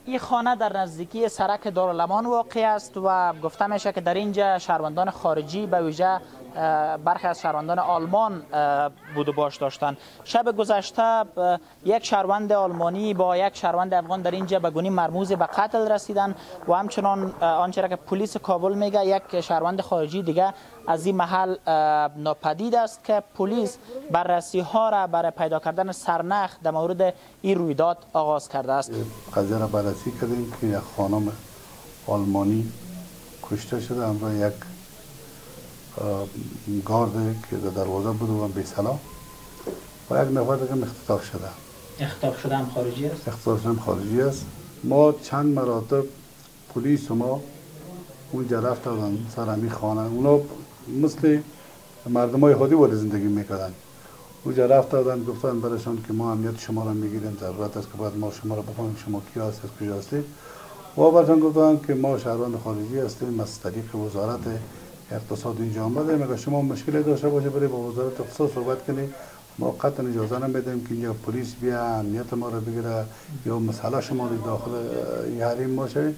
این خانه در نزدیکی سرک دارالامان واقع است و گفته میشه که در اینجا شهروندان خارجی، به ویژه برخی از شهروندان آلمان بود و باش داشتند. شب گذشته یک شهروند آلمانی با یک شهروند افغان در اینجا به گونه مرموز به قتل رسیدن و همچنان آنچه را که پلیس کابل میگه، یک شهروند خارجی دیگه از این محل ناپدید است که پلیس بررسی ها را برای پیدا کردن سرنخ در مورد این رویداد آغاز کرده است. قضیه را بررسی کردیم که یک خانم آلمانی کشته شده همراه یک گارد که در دروازه بود و بی سلاح و یک نفر دیگه اختطاف شده. اختطاف شده هم خارجی است؟ اختطاف شده هم خارجی است. ما چند مراتب پلیس ما اونجا رفتن سر همی خانه. اونا مثل مردم های عادی واری زندگی میکردن. اونجا رفتن، گفتن برشان که ما امنیت شما را میگیریم، ضرورت است که باید ما شما را بفهمیم شما کی هستید، از کجا هستید. و برشان گفتن که ما شهروند خارجی هستیم، از طریق وزارت اقتصاد اینجا آمده. اگر شما مشکلی داشته باشه، برای با وزارت اقتصاد صحبت کنید. ما قطعا اجازه نمیدیم که اینجا پلیس بیا امنیت ما را بگیره یا مسلح شما داخل حریم ما شوید.